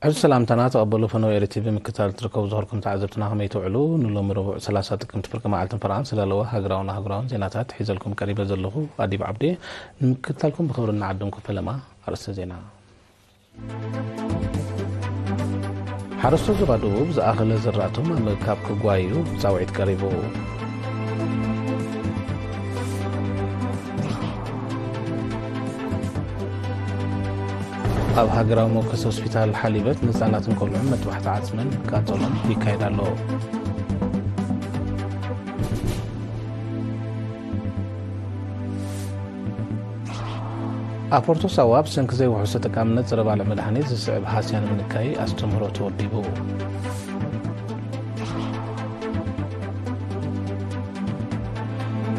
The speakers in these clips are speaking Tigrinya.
ሕዚ ሰላምታና ተቐበሉ። ፈነው ኤሪ ቲቪ ምክታል ትርከቡ ዝኸርኩም ተዓዘብትና ከመይ ትውዕሉ? ንሎሚ ረቡዕ ሰላሳ ጥቅምቲ ፍርቂ መዓልትን ፈረቓን ዝዳለወ ሃገራውን ኣህጉራውን ዜናታት ሒዘልኩም ቀሪበ ዘለኹ ኣዲብ ዓብዴ። ንምክትታልኩም ብኽብሪ እናዓደምኩ ፈለማ ኣርእስተ ዜና። ሓረስቶት ዞባ ደቡብ ዝኣኸለ ዝራእቶም ኣብ ምእካብ ክጓዩ ጻውዒት ቀሪቡ። ኣብ ሃገራዊ መወከሲ ሆስፒታል ሓሊበት ንህጻናትን ቆልዑን መጥባሕቲ ዓጽምን ቃጸሎን ይካየድ ኣሎ። ኣብ ፖርቶ ሳዋ ብሰንኪ ዘይውሑስ ተጠቃምነት ጸረ ባልዕ መድሃኒት ዝስዕብ ሃስያ ንምንካይ ኣስተምህሮ ተወዲቡ።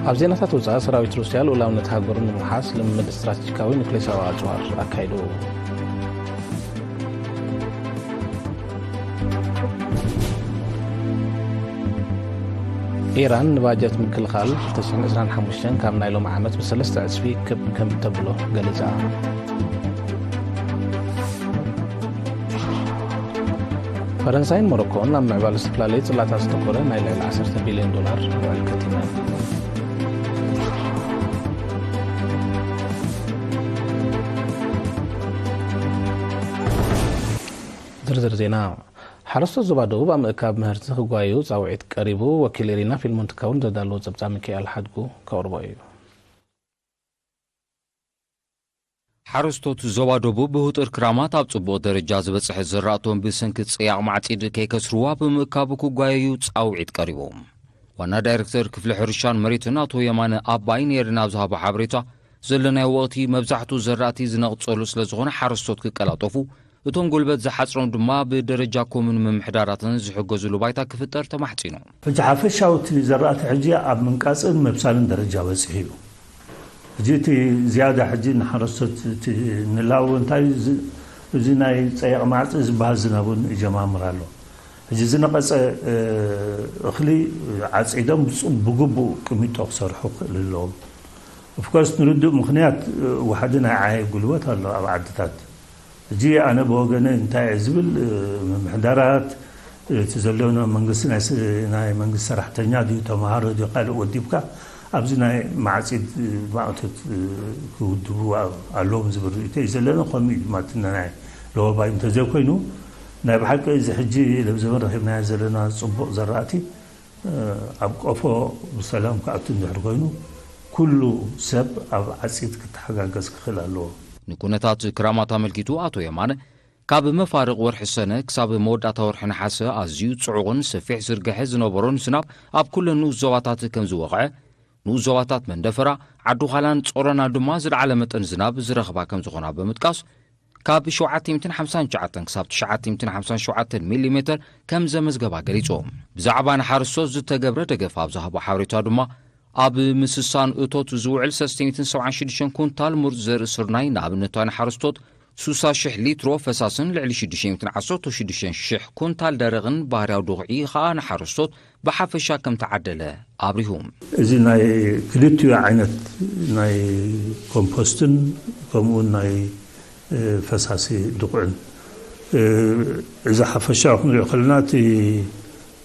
ኣብ ዜናታት ወጻኢ፣ ሰራዊት ሩስያ ልኡላውነት ሃገሩ ንምውሓስ ልምምድ ስትራቴጂካዊ ኑክሌሳዊ ኣጽዋር ኣካይዱ። ኢራን ንባጀት ምክልኻል ክልተ ሽሕን ዕስራን ሓሙሽተን ካብ ናይ ሎሚ ዓመት ብሰለስተ ዕጽፊ ክብ ከም ተብሎ ገሊጻ። ፈረንሳይን ሞሮኮን ኣብ ምዕባለ ዝተፈላለዩ ጽላታት ዝተኮረ ናይ ልዕሊ ዓሰርተ ቢልዮን ዶላር ውዕል ከቲመን። ዝርዝር ዜና። ሓረስቶት ዞባ ደቡብ ኣብ ምእካብ ምህርቲ ክጓየዩ ጻውዒት ቀሪቡ። ወኪል ኤሪና ፊልሞን ትካውን ዘዳለዎ ጸብጻብ ሚካኤል ሓድጉ ከቕርቦ እዩ። ሓረስቶት ዞባ ደቡብ ብህጡር ክራማት ኣብ ጽቡቕ ደረጃ ዝበጽሐ ዝራእቶም ብሰንኪ ጸያቕ ማዕጺድ ከይከስርዋ ብምእካቡ ክጓየዩ ጻውዒት ቀሪቡ። ዋና ዳይሬክተር ክፍሊ ሕርሻን መሬትን ኣቶ የማነ ኣባይ ንኤሪና ኣብ ዝሃቦ ሓበሬታ፣ ዘለናዮ ወቕቲ መብዛሕትኡ ዘራእቲ ዝነቕጸሉ ስለ ዝኾነ ሓረስቶት ክቀላጠፉ፣ እቶም ጉልበት ዝሓጽሮም ድማ ብደረጃ ኮሙን ምምሕዳራትን ዝሕገዙሉ ባይታ ክፍጠር ተማሕጺኑ። ሕጂ ሓፈሻዊ እቲ ዘራእቲ ሕጂ ኣብ ምንቃጽን መብሳልን ደረጃ በጺሑ እዩ። ሕጂ እቲ ዝያዳ ሕጂ ንሓረስቶት እቲ ንላው እንታይ ዝ-፣ እዚ ናይ ጸያቕ ማዕጺ ዝበሃል ዝናብ እውን ይጀማምር ኣሎ። ሕጂ ዝነቐጸ፣ እ፣ እኽሊ ዓጺዶም ብጹ-፣ ብግቡእ ቅሚጦ ክሰርሑ ክኽእል ኣለዎም። ኦፍኮርስ ንርዱእ ምኽንያት፣ እ፣ ዋሕዲ ናይ ዓየ ጉልበት ኣሎ ኣብ ዓድታት። ሕጂ ኣነ ብወገነ እንታይ እየ ዝብል፣ እ፣ ምምሕዳራት፣ እቲ ዘሎ መንግስቲ ናይ ስ-፣ ናይ መንግስቲ ሰራሕተኛ ድዩ፣ ተምሃሮ ድዩ፣ ካልእ ወዲብካ ኣብዚ ናይ ማዕጺድ ማእቶት፣ እ፣ ክውድቡ ኣለዎም ዝብል ርእይቶ እዩ ዘለና። ከምኡ እዩ ድማ እቲ ናይ ለወባይ እንተዘይኮይኑ፣ ናይ ብሓቂ እዚ ሕጂ ለብዘበን ረኺብናዮ ዘለና ጽቡቕ ዘራእቲ ኣብ ቆፎ ብሰላም ክኣቱ እንድሕር ኮይኑ፣ ኩሉ ሰብ ኣብ ዓጺድ ክተሓጋገዝ ክኽእል ኣለዎ። ንኩነታት ክራማት ኣመልኪቱ ኣቶ የማነ፣ ካብ መፋርቕ ወርሒ ሰነ ክሳብ መወዳእታ ወርሒ ነሓሰ ኣዝዩ ጽዑቕን ሰፊሕ ዝርግሐ ዝነበሮን ዝናብ ኣብ ኩለን ንኡስ ዞባታት ከም ዝወቕዐ፣ ንኡስ ዞባታት መንደፈራ፣ ዓዲ ዃላን ጾሮና ድማ ዝለዓለ መጠን ዝናብ ዝረኽባ ከም ዝኾና ብምጥቃስ፣ ካብ ሸውዓተ ሚእትን ሓምሳን ትሽዓተን ክሳብ ትሽዓተ ሚእትን ሓምሳን ሸውዓተን ሚሊ ሜተር ከም ዘመዝገባ ገሊጹ። ብዛዕባ ንሓረስቶት ዝተገብረ ደገፍ ኣብ ዝሃቦ ሓበሬታ ድማ፣ ኣብ ምስሳን እቶት ዝውዕል ሰለስተ ሚእትን ሰብዓን ሽዱሽተን ኩንታል ምሩጽ ዘርኢ ስርናይ፣ ንኣብነታዊ ንሓረስቶት ሱሳ ሽሕ ሊትሮ ፈሳስን ልዕሊ ሽዱሽተ ሚእትን ዓሰርተ ሽዱሽተ ሽሕ ኩንታል ደረቕን ባህርያዊ ድኹዒ ኸኣ ንሓረስቶት ብሓፈሻ ከም ተዓደለ ኣብሪሁ። እዚ ናይ ክልቲኡ ዓይነት ናይ ኮምፖስትን ከምኡውን ናይ፣ እ፣ ፈሳሲ ድኹዕን፣ እ፣ እዚ ሓፈሻዊ ክንሪኦ ከለና እቲ፣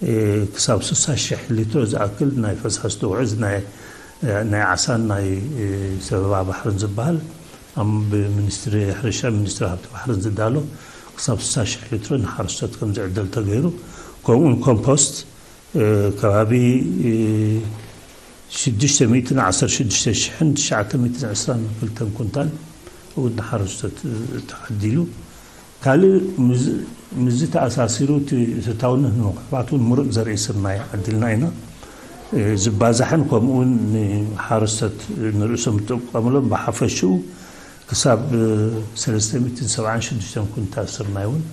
እ፣ ክሳብ ስሳ ሽሕ ሊትሮ ዝኣክል ናይ ፈሳሲ ድኹዒ፣ እዚ ናይ፣ ናይ ዓሳን ናይ፣ እ፣ ሰበባ ባሕርን ዝበሃል ኣብ ብሚኒስትሪ ሕርሻ፣ ሚኒስትሪ ሃብቲ ባሕርን ዝዳሎ ክሳብ ስሳ ሽሕ ሊትሮ ንሓረስቶት ከም ዝዕደል ተገይሩ፣ ከምኡውን ኮምፖስት እ፣ ከባቢ፣ እ፣ ሽዱሽተ ሚእትን ዓሰርተ ሽዱሽተ ሽሕን ትሽዓተ ሚእትን ዕስራን ክልተን ኩንታል እውን ንሓረስቶት፣ እ፣ ተዓዲሉ። ካልእ ምስ፣ ምስዚ ተኣሳሲሩ እቲ ተታውነት ንምኽሕባት እውን ምሩፅ ዘርኢ ስርናይ ዓዲልና ኢና። እ፣ ዝባዛሕን ከምኡ እውን ንሓረስቶት ንርእሶም ዝጥቀሙሎም ብሓፈሽኡ ክሳብ፣ እ፣ ሰለስተ ሚእትን ሰብዓን ሽዱሽተን ኩንታል ስርናይ እውን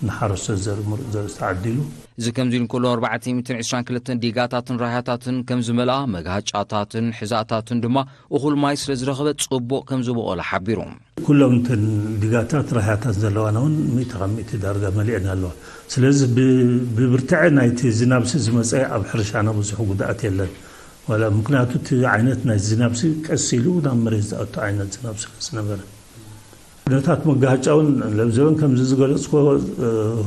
ንሓረስቶት ዘርኢ ምሩፅ ዘርኢ ተዓዲሉ። እዚ ከምዚ ኢሉ እንከሎ፣ ኣርባዕተ ሚእትን ዕስራን ክልተን ዲጋታትን ራህያታትን ከም ዝመልኣ፣ መግሃጫታትን ሕዛእታትን ድማ እኹል ማይ ስለ ዝረኸበ ጽቡቕ ከም ዝበቖለ ሓቢሩ። ኩሎም እተን ዲጋታት ራህያታት ዘለዋና እውን ሚእቲ ካብ ሚእቲ ዳርጋ መሊአን ኣለዋ። ስለዚ ብ-፣ ብብርትዐ ናይቲ ዝናብሲ ዝመጸ ኣብ ሕርሻና ብዙሕ ጉድኣት የለን። ዋላ ምኽንያቱ እቲ ዓይነት ናይ ዝናብሲ ቀስ ኢሉ ናብ መሬት ዝኣቱ ዓይነት ዝናብ ስለ ዝነበረ። ኩነታት መጋሃጫ እውን ለብዘበን ከምዚ ዝገለጽኮ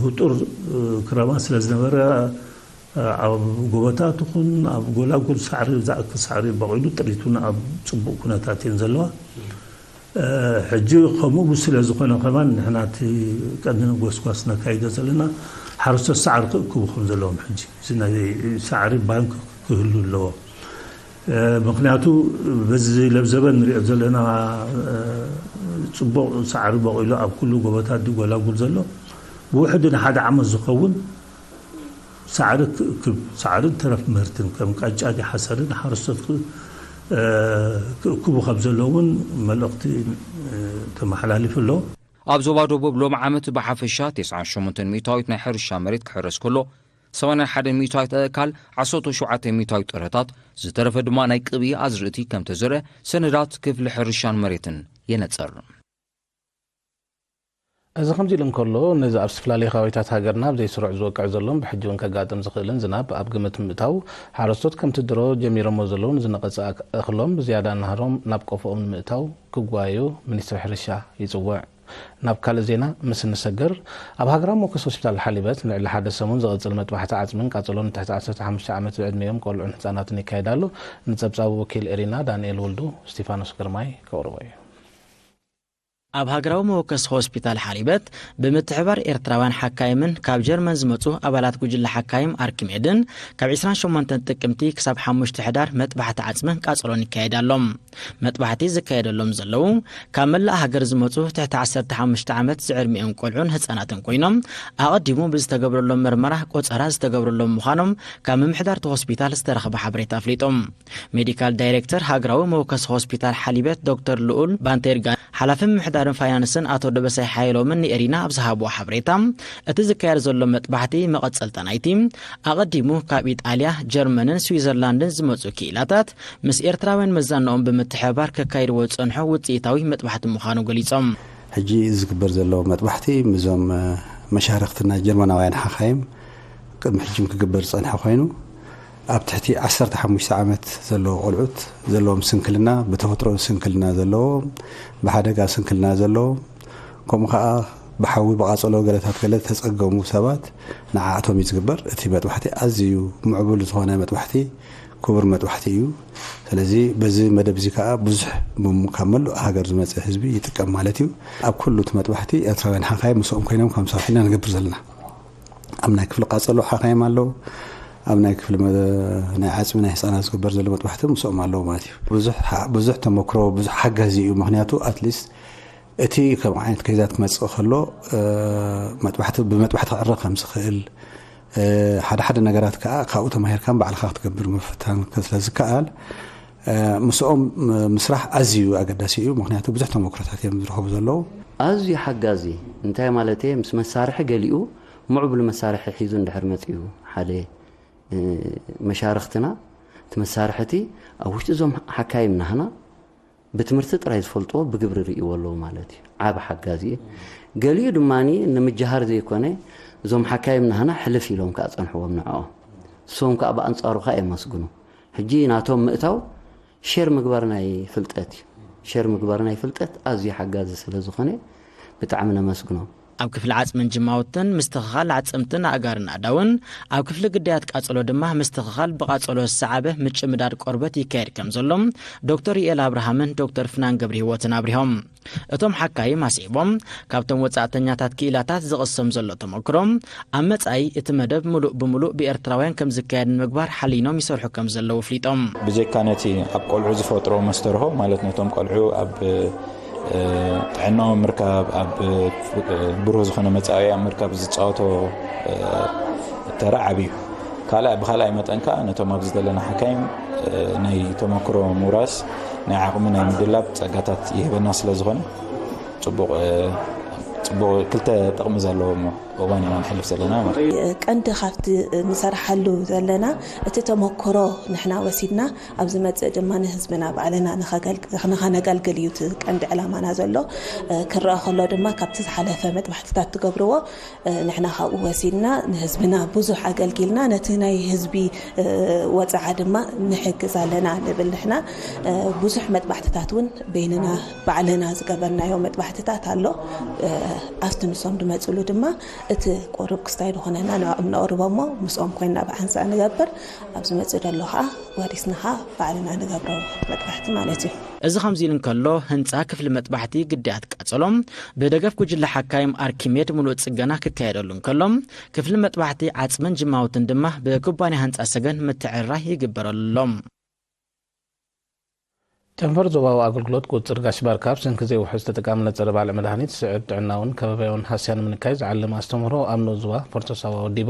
ህጡር ክረማ ስለ ዝነበረ፣ ኣብ ጎቦታት ይኹን ኣብ ጎላጉል ሳዕሪ፣ ዝኣክል ሳዕሪ በቒሉ፣ ጥሪት እውን ኣብ ጽቡቕ ኩነታት እየን ዘለዋ። ሕጂ ከምኡ ስለ ዝኾነ ከማን ንሕና እቲ ቀንዲ ጎስጓስ ነካይዶ ዘለና፣ ሓረስቶት ሳዕሪ ክእክቡ ከም ዘለዎም፣ ሕጂ እዚ ናይ ሳዕሪ ባንክ ክህሉ ኣለዎ። ምክንያቱ በዚ ለብዘበን ንሪኦ ዘለና ጽቡቕ ሳዕሪ በቒሉ ኣብ ኩሉ ጎቦታት ድዩ ጎላጉል ዘሎ፣ ብውሕዱ ንሓደ ዓመት ዝኸውን ሳዕሪ ክእክብ፣ ሳዕርን ተረፍ ምህርትን ከም ቃጫ ድዩ ሓሰር ንሓረስቶት ክእክቡ ከም ዘለዉ እውን መልእኽቲ ተመሓላሊፉ ኣሎ። ኣብ ዞባ ደቡብ ሎም ዓመት ብሓፈሻ ተስዓን ሸሞንተን ሚእታዊት ናይ ሕርሻ መሬት ክሕረስ ከሎ፣ ሰማንያን ሓደን ሚእታዊት ኣእካል፣ ዓሰርተ ሸውዓተ ሚእታዊት ጥረታት፣ ዝተረፈ ድማ ናይ ቅብኢ ኣዝርእቲ ከም ተዘርአ ሰነዳት ክፍሊ ሕርሻን መሬትን የነጽር። እዚ ከምዚ ኢሉ እንከሎ፣ ነዚ ኣብ ዝተፈላለዩ ከባቢታት ሃገርና ብዘይስሩዕ ዝወቅዕ ዘሎን ብሕጂ እውን ከጋጥም ዝኽእልን ዝናብ ኣብ ግምት ብምእታው፣ ሓረስቶት ከምቲ ድሮ ጀሚሮሞ ዘለዉ ንዝነቐጸ እኽሎም ብዝያዳ ናህሮም ናብ ቆፎኦም ንምእታው ክጓየዩ ሚኒስትሪ ሕርሻ ይጽውዕ። ናብ ካልእ ዜና ምስ እንሰግር፣ ኣብ ሃገራዊ መወከሲ ሆስፒታል ሓሊበት ንልዕሊ ሓደ ሰሙን ዝቕጽል መጥባሕቲ ዓጽምን ቃጸሎን ንትሕቲ ዓሰርተ ሓሙሽተ ዓመት ዝዕድሚኦም ቆልዑን ህጻናትን ይካየድ ኣሎ። ንጸብጻቡ ወኪል ኤሪና ዳንኤል ወልዱ፣ ስቲፋኖስ ግርማይ ከቕርቦ እዩ። ኣብ ሃገራዊ መወከሲ ሆስፒታል ሓሊበት ብምትሕባር ኤርትራውያን ሓካይምን ካብ ጀርመን ዝመጹ ኣባላት ጉጅለ ሓካይም ኣርኪሜድን ካብ ዕስራን ሸሞንተን ጥቅምቲ ክሳብ ሓሙሽተ ሕዳር መጥባሕቲ ዓጽምን ቃጸሎን ይካየድ ኣሎ። መጥባሕቲ ዝካየደሎም ዘለዉ ካብ መላእ ሃገር ዝመጹ ትሕቲ ዓሰርተ ሓሙሽተ ዓመት ዝዕድሚኦም ቆልዑን ህጻናትን ኮይኖም፣ ኣቐዲሙ ብዝተገብረሎም መርመራ ቆጸራ ዝተገብረሎም ምዃኖም ካብ ምምሕዳር እቲ ሆስፒታል ዝተረኽበ ሓበሬታ ኣፍሊጡ። ሜዲካል ዳይሬክተር ሃገራዊ መወከሲ ሆስፒታል ሓሊበት ዶክተር ልኡል ባንቴርጋ፣ ሓላፊ ምምሕዳርን ፋይናንስን ኣቶ ደበሳይ ሓየሎምን ንኤሪና ኣብ ዝሃብዎ ሓበሬታ፣ እቲ ዝካየድ ዘሎ መጥባሕቲ መቐጸልታ ናይቲ ኣቐዲሙ ካብ ኢጣልያ፣ ጀርመንን ስዊዘርላንድን ዝመጹ ክኢላታት ምስ ኤርትራውያን መዛንኦም ብምትሕብባር ከካይድዎ ዝጸንሑ ውጽኢታዊ መጥባሕቲ ምዃኑ ገሊጾም። ሕጂ ዝግበር ዘሎ መጥባሕቲ ምስዞም መሻርኽትና ጀርመናውያን ሓኻይም ቅድሚ ሕጂ ክግበር ዝጸንሐ ኮይኑ፣ ኣብ ትሕቲ ዓሰርተ ሓሙሽተ ዓመት ዘለዉ ቆልዑት ዘለዎም ስንክልና፣ ብተፈጥሮ ስንክልና ዘለዎም፣ ብሓደጋ ስንክልና ዘለዎም፣ ከምኡ ኸኣ ብሓዊ ብቓጸሎ ገለታት ገለ ተጸገሙ ሰባት ንዓኣቶም እዩ ዝግበር። እቲ መጥባሕቲ ኣዝዩ ምዕቡል ዝኾነ መጥባሕቲ፣ ክቡር መጥባሕቲ እዩ። ስለዚ በዚ መደብ እዚ ከኣ ብዙሕ ካብ መሉእ ሃገር ዝመጽእ ህዝቢ ይጥቀም ማለት እዩ። ኣብ ኩሉ እቲ መጥባሕቲ ኤርትራውያን ሓኻይ ምስኦም ኮይኖም ከም ሰራሕና ንገብር ዘለና። ኣብ ናይ ክፍሊ ቃጸሎ ሓኻይም ኣለዉ። ኣብ ናይ ክፍሊ መ- ናይ ዓጽሚ ናይ ህጻናት ዝግበር ዘሎ መጥባሕቲ ምስኦም ኣለዉ ማለት እዩ። ብዙሕ ሓ- ብዙሕ ተመክሮ፣ ብዙሕ ሓጋዚ እዩ። ምኽንያቱ ኣትሊስት እቲ ከም ዓይነት ከይዛት ክመጽእ ከሎ፣ እ፣ መጥባሕቲ ብመጥባሕቲ ክዕረ ከም ዝኽእል፣ እ፣ ሓደ ሓደ ነገራት ከኣ ካብኡ ተማሂርካ ባዕልኻ ክትገብር ምፍታን ስለ ዝከኣል፣ እ፣ ምስኦም ምስራሕ ኣዝዩ ኣገዳሲ እዩ። ምኽንያቱ ብዙሕ ተመክሮታት እዮም ዝረኽቡ ዘለዉ። ኣዝዩ ሓጋዚ እንታይ ማለት እየ? ምስ መሳርሒ ገሊኡ ምዕቡል መሳርሒ ሒዙ እንድሕር መጺኡ ሓደ፣ እ፣ መሻርኽትና እቲ መሳርሒ እቲ ኣብ ውሽጢ እዞም ሓካይም ናህና ብትምህርቲ ጥራይ ዝፈልጥዎ ብግብሪ ርእይዎ ኣለዉ ማለት እዩ። ዓቢ ሓጋዚ እዩ። ገሊኡ ድማ ንምጅሃር ዘይኮነ እዞም ሓካይም ናህና ሕልፍ ኢሎም ከኣ ጸንሕዎም ንዕኦም። እሶም ከኣ ብኣንጻሩ ከኣ የመስግኑ። ሕጂ ናቶም ምእታው ሼር ምግባር ናይ ፍልጠት እዩ። ሼር ምግባር ናይ ፍልጠት ኣዝዩ ሓጋዚ ስለ ዝኾነ ብጣዕሚ ነመስግኖም። ኣብ ክፍሊ ዓጽምን ጅማውትን ምስትኽኻል ዓጽምትን ኣእጋርን ኣእዳውን፣ ኣብ ክፍሊ ግዳያት ቃጸሎ ድማ ምስትኽኻል ብቃጸሎ ዝሰዓበ ምጭምዳድ ቆርበት ይካየድ ከም ዘሎ ዶክተር ዩኤል ኣብርሃምን ዶክተር ፍናን ገብረሂወትን ኣብሪሆም። እቶም ሓካይም ኣስዒቦም፣ ካብቶም ወጻእተኛታት ክኢላታት ዝቕሰም ዘሎ ተመክሮ፣ ኣብ መጻኢ እቲ መደብ ምሉእ ብምሉእ ብኤርትራውያን ከም ዝካየድ ንምግባር ሓሊኖም ይሰርሑ ከም ዘለዉ ኣፍሊጦም። ብጀካ ነቲ ኣብ ቆልዑ ዝፈጥሮ መስተርሆ፣ ማለት ነቶም ቆልዑ ኣብ ጥዕናኦም ምርካብ፣ ኣብ ብሩህ ዝኾነ መጻኢ ኣብ ምርካብ ዝጻወቶ ተራ ዓቢ እዩ። ካልኣይ፣ ብኻልኣይ መጠን ከኣ ነቶም ኣብዚ ዘለና ሓካይም ናይ ተመክሮ ምውራስ ናይ ዓቕሚ ናይ ምድላብ ጸጋታት ይህበና ስለ ዝኾነ ጽቡቕ ጽቡቕ ክልተ ጥቕሚ ዘለዎ እሞ ጎባን ኢና ንሕልፍ ዘለና ማለት እዩ። ቀንዲ ካብቲ ንሰርሓሉ ዘለና እቲ ተመክሮ ንሕና ወሲድና ኣብ ዝመጽእ ድማ ንህዝብና ባዕልና ንኸገልግ-፣ ንኸነገልግል እዩ እቲ ቀንዲ ዕላማና ዘሎ። ክረአ ከሎ ድማ ካብቲ ዝሓለፈ መጥባሕትታት ትገብርዎ ንሕና ካብኡ ወሲድና ንህዝብና ብዙሕ ኣገልጊልና ነቲ ናይ ህዝቢ ወጽዓ ድማ ንሕግዝ ኣለና ንብል ንሕና። ብዙሕ መጥባሕትታት እውን በይንና ባዕልና ዝገበርናዮ መጥባሕትታት ኣሎ። ኣብቲ ንሶም ዝመጽሉ ድማ እቲ ቁሩብ ክስታይ ዝኾነና ንዕኦም ነቕርቦ እሞ ምስኦም ኮይንና ብሓንሳእ ንገብር። ኣብ ዝመጽእ ዘሎ ኸዓ ወሪስና ኸዓ ባዕልና ንገብሮ መጥባሕቲ ማለት እዩ። እዚ ከምዚ ኢሉ እንከሎ፣ ህንጻ ክፍሊ መጥባሕቲ ግዳያት ቃጸሎ ብደገፍ ጉጅለ ሓካይም ኣርኪሜድ ምሉእ ጽገና ክካየደሉ እንከሎ፣ ክፍሊ መጥባሕቲ ዓጽምን ጅማውትን ድማ ብኩባንያ ህንጻ ሰገን ምትዕርራይ ይግበረሉ ኣሎ። ጨንፈር ዞባዊ ኣገልግሎት ቁጽር ጋሽ ባርካ ብሰንኪ ዘይውሑስ ተጠቃምነት ጸረ ባልዕ መድሃኒት ስዕብ ጥዕናውን ከባብያውን ሃስያ ንምንካይ ዝዓለመ ኣስተምህሮ ኣብ ንኡስ ዞባ ፎርቶ ሳዋ ወዲቡ።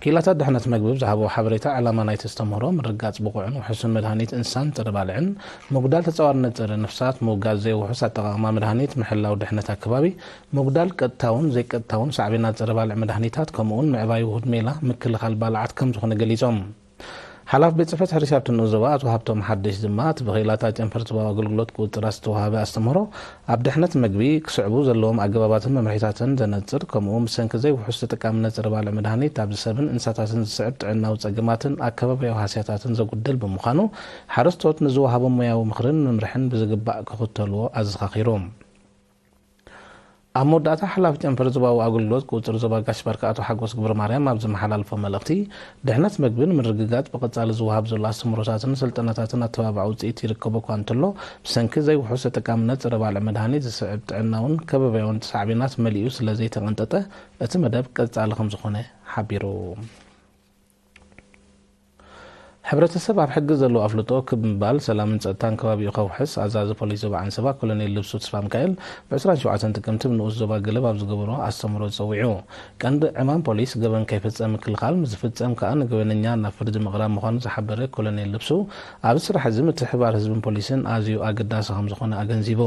ክኢላታት ድሕነት መግቢ ብዝሃብዎ ሓበሬታ፣ ዕላማ ናይቲ ኣስተምህሮ ምርግጋጽ ብቑዕን ውሑስን መድሃኒት እንስሳን ጸረ ባልዕን፣ ምጉዳል ተጻዋርነት ጸረ ነፍሳት፣ ምውጋድ ዘይውሑስ ኣጠቓቕማ መድሃኒት፣ ምሕላው ድሕነት ኣከባቢ፣ ምጉዳል ቀጥታውን ዘይቀጥታውን ሳዕቤናት ጸረ ባልዕ መድሃኒታት፣ ከምኡውን ምዕባይ ውሁድ ሜላ ምክልኻል ባልዓት ከም ዝኾነ ገሊጾም። ሓላፊ ቤት ጽሕፈት ሕርሻ ኣብቲ ንኡስ ዞባ ኣቶ ሃብቶም ሓድሽ ድማ፣ እቲ ብክኢላታት ጨንፈር ዞባዊ ኣገልግሎት ቁጽጽር ዝተዋህበ ኣስተምህሮ፣ ኣብ ድሕነት መግቢ ክስዕቡ ዘለዎም ኣገባባትን መምርሒታትን ዘነጽር፣ ከምኡ ብሰንኪ ዘይውሑስ ተጠቃምነት ጸረ ባልዕ መድሃኒት ኣብዚ ሰብን እንስሳታትን ዝስዕብ ጥዕናዊ ጸገማትን ኣከባብያዊ ሃስያታትን ዘጉድል ብምዃኑ፣ ሓረስቶት ንዝወሃቦም ሞያዊ ምኽርን ምምርሕን ብዝግባእ ክኽተልዎ ኣዘኻኺሩ። ኣብ መወዳእታ፣ ሓላፊ ጨንፈር ዞባዊ ኣገልግሎት ቁጽጽር ዞባ ጋሽ ባርካ ኣቶ ሓጎስ ግብረ ማርያም ኣብ ዘመሓላልፎ መልእኽቲ፣ ድሕነት መግቢ ንምርግጋጽ ብቐጻሊ ዝወሃብ ዘሎ ኣስተምህሮታትን ስልጠናታትን ኣተባባዒ ውጽኢት ይርከቦ እኳ እንተሎ፣ ብሰንኪ ዘይውሑስ ተጠቃምነት ጸረ ባልዕ መድሃኒት ዝስዕብ ጥዕናውን ከባብያውን ሳዕቤናት መሊኡ ስለ ዘይተቐንጠጠ፣ እቲ መደብ ቀጻሊ ከም ዝኾነ ሓቢሩ። ሕብረተሰብ ኣብ ሕጊ ዘለዎ ኣፍልጦ ክብ ምባል፣ ሰላምን ጸጥታን ከባቢኡ ከውሕስ፣ ኣዛዚ ፖሊስ ዞባ ዓንሰባ ኮሎኔል ልብሱ ተስፋሚካኤል፣ ብ ዕስራን ሸውዓተን ጥቅምቲ ብንኡስ ዞባ ገለብ ኣብ ዝገበሮ ኣስተምህሮ ጸዊዑ። ቀንዲ ዕማም ፖሊስ፣ ገበን ከይፍጸም ምክልኻል፣ ምስ ዝፍጸም ከኣ ንገበነኛ ናብ ፍርዲ ምቕራብ ምዃኑ ዝሓበረ ኮሎኔል ልብሱ፣ ኣብዚ ስራሕ እዚ ምትሕብባር ህዝብን ፖሊስን ኣዝዩ ኣገዳሲ ከም ዝኾነ ኣገንዚቡ።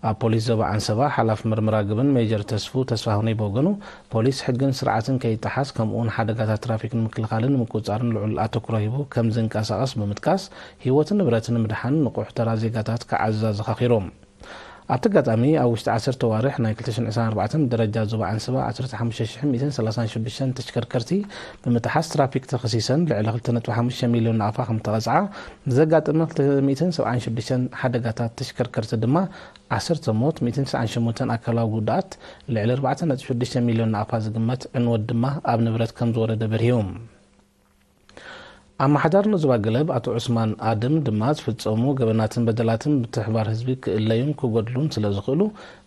ኣብ ፖሊስ ዞባ ዓንሰባ ሓላፊ ምርመራ ግብን ሜጀር ተስፉ ተስፋሁነይ ብወገኑ፣ ፖሊስ ሕግን ስርዓትን ከይጠሓስ፣ ከምኡውን ሓደጋታት ትራፊክ ንምክልኻልን ንምቁጽጻርን ልዑል ኣተኩሮ ሂቡ ከም ዝንቀሳቐስ ብምጥቃስ፣ ህይወትን ንብረትን ንምድሓን ንቑሕ ተራ ዜጋታት ክዓዝዝ ኣዘኻኺሩ። ኣብቲ ኣጋጣሚ፣ ኣብ ውሽጢ ዓሰርተ ኣዋርሕ ናይ ክልተ ሽሕን ዕስራን ኣርባዕተን ብደረጃ ዞባ ዓንሰባ ዓሰርተ ሓሙሽተ ሽሕ ሚእትን ሰላሳን ሽዱሽተን ተሽከርከርቲ ብምጥሓስ ትራፊክ ተኸሲሰን ልዕሊ ክልተ ነጥቢ ሓሙሽተ ሚልዮን ናቕፋ ከም ተቐጽዓ፣ ብዘጋጠመ ክልተ ሚእትን ሰብዓን ሽዱሽተን ሓደጋታት ተሽከርከርቲ ድማ ዓሰርተ ሞት፣ ሚእትን ትስዓን ሸሞንተን ኣካላዊ ጉድኣት፣ ልዕሊ ኣርባዕተ ነጥቢ ሽዱሽተ ሚልዮን ናቕፋ ዝግመት ዕንወት ድማ ኣብ ንብረት ከም ዝወረደ በሪሁ። ኣመሓዳሪ ንኡስ ዞባ ገለብ ኣቶ ዑስማን ኣድም ድማ ዝፍጸሙ ገበናትን በደላትን ምትሕብባር ህዝቢ ክእለዩን ክጎድሉን ስለ ዝኽእሉ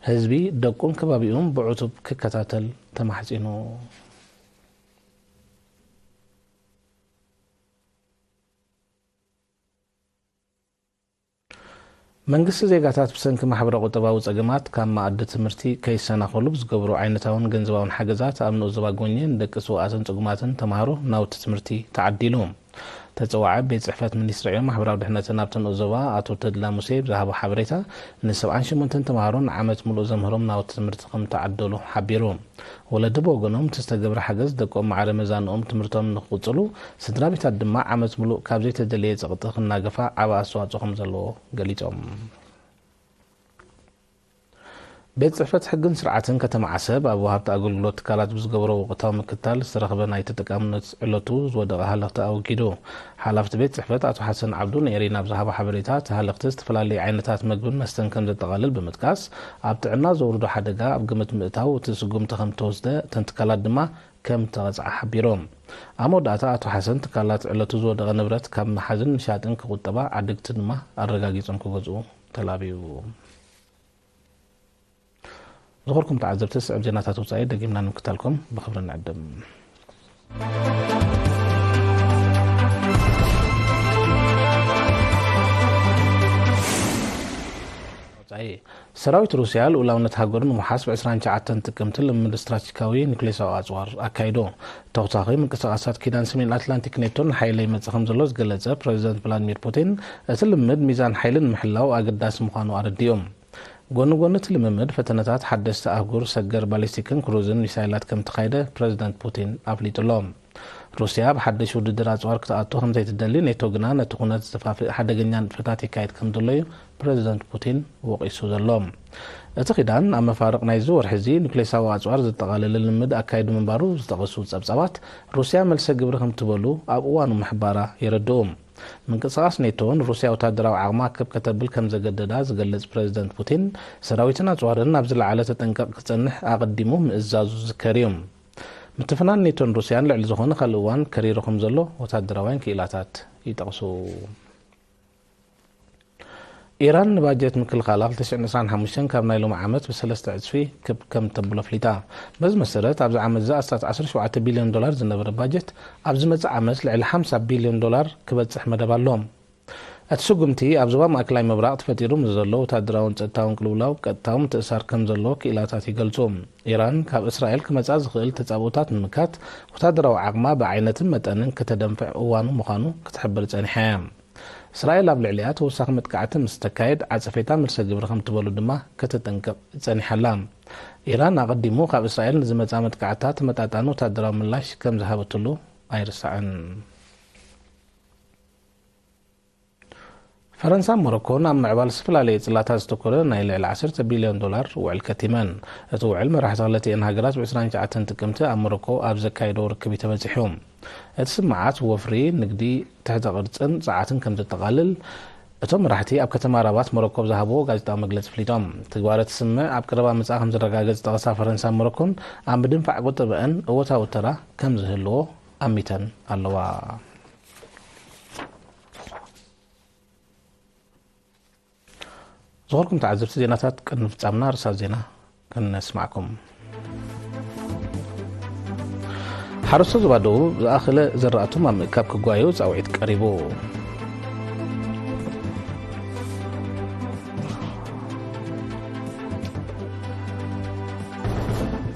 ህዝቢ ደቁን ከባቢኡን ብዕቱብ ክከታተል ተማሕጺኑ። መንግስቲ ዜጋታት ብሰንኪ ማሕበረ ቁጠባዊ ጸገማት ካብ መኣዲ ትምህርቲ ከይሰናኸሉ ብዝገብሮ ዓይነታውን ገንዘባውን ሓገዛት ኣብ ንኡስ ዞባ ጎንየ ንደቂ ስውኣትን ጽጉማትን ተማሃሮ ናውቲ ትምህርቲ ተዓዲሉ። ተጸዋዒ ቤት ጽሕፈት ሚኒስትሪ ዕዮን ማሕበራዊ ድሕነትን ኣብቲ ንኡስ ዞባ ኣቶ ተድላ ሙሴ ብዝሃቦ ሓበሬታ፣ ን ሰብዓን ሸሞንተን ተማሃሮ ንዓመት ምሉእ ዘምህሮም ናውቲ ትምህርቲ ከም ተዓደሉ ሓቢሩ። ወለዲ ብወገኖም፣ እቲ ዝተገብረ ሓገዝ ደቆም ማዕረ መዛንኦም ትምህርቶም ንክቕጽሉ፣ ስድራ ቤታት ድማ ዓመት ምሉእ ካብ ዘይተደለየ ጸቕጢ ክናገፋ ዓቢ ኣስተዋጽኦ ከም ዘለዎ ገሊጾም። ቤት ጽሕፈት ሕግን ስርዓትን ከተማ ዓሰብ ኣብ ወሃብቲ ኣገልግሎት ትካላት ብዝገበሮ ወቕታዊ ምክትታል ዝተረኽበ ናይ ተጠቃምነት ዕለቱ ዝወደቐ ሃለኽቲ ኣወጊዱ። ሓላፍቲ ቤት ጽሕፈት ኣቶ ሓሰን ዓብዱ ንኤሪና ብዝሃቦ ሓበሬታ፣ እቲ ሃለኽቲ ዝተፈላለዩ ዓይነታት መግብን መስተን ከም ዘጠቓልል ብምጥቃስ፣ ኣብ ጥዕና ዘውርዶ ሓደጋ ኣብ ግምት ምእታው እቲ ስጉምቲ ከም ዝተወስደ፣ እተን ትካላት ድማ ከም ተቐጽዓ ሓቢሮም። ኣብ መወዳእታ ኣቶ ሓሰን፣ ትካላት ዕለቱ ዝወደቐ ንብረት ካብ ምሓዝን ምሻጥን ክቑጠባ፣ ዓደግቲ ድማ ኣረጋጊጾም ክገዝኡ ተላብዩ። ዝኸበርኩም ተዓዘብቲ፣ ስዕብ ዜናታት ወጻኢ ደጊምና ንምክታልኩም ብኽብሪ ንዕድም። ወጻኢ። ሰራዊት ሩስያ ልኡላውነት ሃገሩ ንምውሓስ ብ ዕስራን ትሽዓተን ጥቅምቲ ልምምድ ስትራቴጂካዊ ኒኩሌሳዊ ኣጽዋር ኣካይዱ። ተኹታኺ ምንቅስቓሳት ኪዳን ሰሜን ኣትላንቲክ ኔቶን ሓይለይ ይመጽእ ከም ዘሎ ዝገለጸ ፕረዚደንት ቭላድሚር ፑቲን፣ እቲ ልምምድ ሚዛን ሓይሊ ንምሕላው ኣገዳሲ ምዃኑ ኣረዲኡ። ጎኒ ጎኒ እቲ ልምምድ፣ ፈተነታት ሓደስቲ ኣህጉር ሰገር ባሊስቲክን ክሩዝን ሚሳይላት ከም ተኻይደ ፕረዚደንት ፑቲን ኣፍሊጡ ኣሎ። ሩስያ ኣብ ሓድሽ ውድድር ኣጽዋር ክትኣቱ ከም ዘይትደሊ፣ ኔቶ ግና ነቲ ኩነት ዘፋፍእ ሓደገኛ ንጥፈታት ይካየድ ከም ዘሎ እዩ ፕረዚደንት ፑቲን ወቒሱ ዘሎ። እቲ ኪዳን ኣብ መፋርቕ ናይዚ ወርሒ እዚ ኑክሌሳዊ ኣጽዋር ዘጠቓለለ ልምምድ ኣካይዱ ምንባሩ ዝጠቐሱ ጸብጻባት፣ ሩስያ መልሰ ግብሪ ከም ትበሉ ኣብ እዋኑ ምሕባራ የረድኡ። ምንቅስቓስ ኔቶ ንሩስያ ወታደራዊ ዓቕማ ከብ ከተብል ከም ዘገደዳ ዝገልጽ ፕረዚደንት ፑቲን፣ ሰራዊትን ኣጽዋርን ኣብ ዝለዓለ ተጠንቀቕ ክጸንሕ ኣቐዲሙ ምእዛዙ ዝዝከር እዩ። ምትፍናን ኔቶን ሩስያን ልዕሊ ዝኾነ ካልእ እዋን ከሪሩ ከም ዘሎ ወታደራውያን ክኢላታት ይጠቕሱ። ኢራን ንባጀት ምክልኻላ ክልተ ሽሕን ዕስራን ሓሙሽተን ካብ ናይ ሎሚ ዓመት ብሰለስተ ዕጽፊ ክብ ከም ተብሎ ኣፍሊጣ። በዚ መሰረት፣ ኣብዚ ዓመት እዚ ኣስታት ዓሰርተ ሸውዓተ ቢልዮን ዶላር ዝነበረ ባጀት፣ ኣብ ዝመጽእ ዓመት ልዕሊ ሓምሳ ቢልዮን ዶላር ክበጽሕ መደብ ኣሎ። እቲ ስጉምቲ፣ ኣብ ዞባ ማእከላይ ምብራቕ ተፈጢሩ ምስ ዘሎ ወታደራውን ጸጥታውን ቅልውላው ቀጥታዊ ምትእሳር ከም ዘለዎ ክኢላታት ይገልጹ። ኢራን፣ ካብ እስራኤል ክመጻ ዝኽእል ተጻብኦታት ንምምካት፣ ወታደራዊ ዓቕማ ብዓይነትን መጠንን ከተደንፍዕ እዋኑ ምዃኑ ክትሕብር ጸኒሓ እያ። እስራኤል ኣብ ልዕሊኣ ተወሳኺ መጥቃዕቲ ምስ ተካየድ፣ ዓጸፌታ መልሰ ግብሪ ከም ትበሉ ድማ ከተጠንቅቕ ጸኒሓ ኣላ። ኢራን ኣቐዲሙ ካብ እስራኤል ንዝመጻ መጥቃዕትታት ተመጣጣኒ ወታደራዊ ምላሽ ከም ዝሃበትሉ ኣይርሳዕን። ፈረንሳን ሞሮኮን ኣብ ምዕባል ዝተፈላለየ ጽላታት ዘተኮረ ናይ ልዕሊ ዓሰርተ ቢልዮን ዶላር ውዕል ከቲመን። እቲ ውዕል መራሕቲ ክልቲኤን ሃገራት ብ ዕስራን ትሽዓተን ጥቅምቲ ኣብ ሞሮኮ ኣብ ዘካየዶ ርክብ እዩ ተበጺሑ። እቲ ስምምዓት ወፍሪ፣ ንግዲ፣ ትሕተ ቅርጽን ጸዓትን ከም ዘጠቓልል እቶም መራሕቲ ኣብ ከተማ ራባት ሞሮኮ ብዝሃብዎ ጋዜጣዊ መግለጺ ኣፍሊጦም። ትግባረ እቲ ስምምዕ ኣብ ቀረባ መጻኢ ከም ዝረጋገጽ ዝጠቐሳ ፈረንሳን ሞሮኮን፣ ኣብ ምድንፋዕ ቁጠበአን እወታዊ ተራ ከም ዝህልዎ ኣሚተን ኣለዋ። ዝኾንኩም ተዓዘብቲ ዜናታት፣ ቅድሚ ፍጻምና ርእሳት ዜና ከነስማዕኩም። ሓረስቶት ዞባ ደቡብ ዝኣኸለ ዘራእቶም ኣብ ምእካብ ክጓየዩ ጻውዒት ቀሪቡ።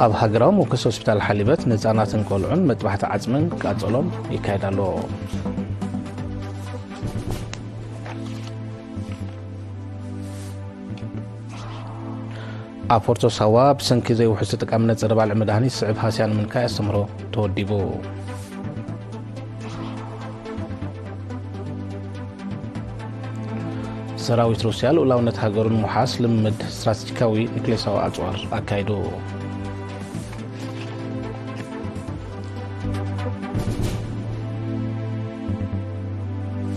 ኣብ ሃገራዊ መወከሲ ሆስፒታል ሓሊበት ንህጻናትን ቆልዑን መጥባሕቲ ዓጽምን ቃጸሎን ይካየድ ኣሎ። ኣብ ፎርቶ ሳዋ ብሰንኪ ዘይውሑስ ተጠቃምነት ጸረ ባልዕ መድሃኒት ዝስዕብ ሃስያ ንምንካይ ኣስተምህሮ ተወዲቡ። ሰራዊት ሩስያ ልኡላውነት ሃገሩ ንምውሓስ ልምምድ ስትራተጂካዊ ኒክሌሳዊ ኣጽዋር ኣካይዱ።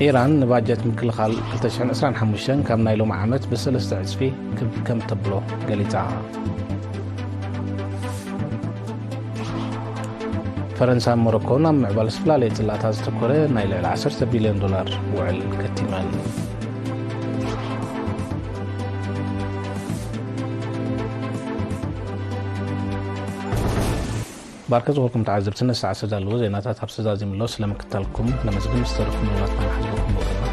ኢራን ንባጀት ምክልኻል ክልተ ሽሕን ዕስራን ሓሙሽተን ካብ ናይ ሎሚ ዓመት ብሰለስተ ዕጽፊ ክብ ከም ተብሎ ገሊጻ። ፈረንሳን ሞሮኮን ኣብ ምዕባል ዝተፈላለየ ጽላታት ዘተኮረ ናይ ልዕሊ ዓሰርተ ቢልዮን ዶላር ውዕል ከቲመን። ባርከ ዝኾንኩም ተዓዘብቲ፣ ነዚ ሰዓት ዝተዳለወ ዜናታት ኣብ ዝተዛዘመ ስለ ምክታልኩም ነመስግን። ምስ ተረፉ መደባትና ንሓስበኩም ወገንና።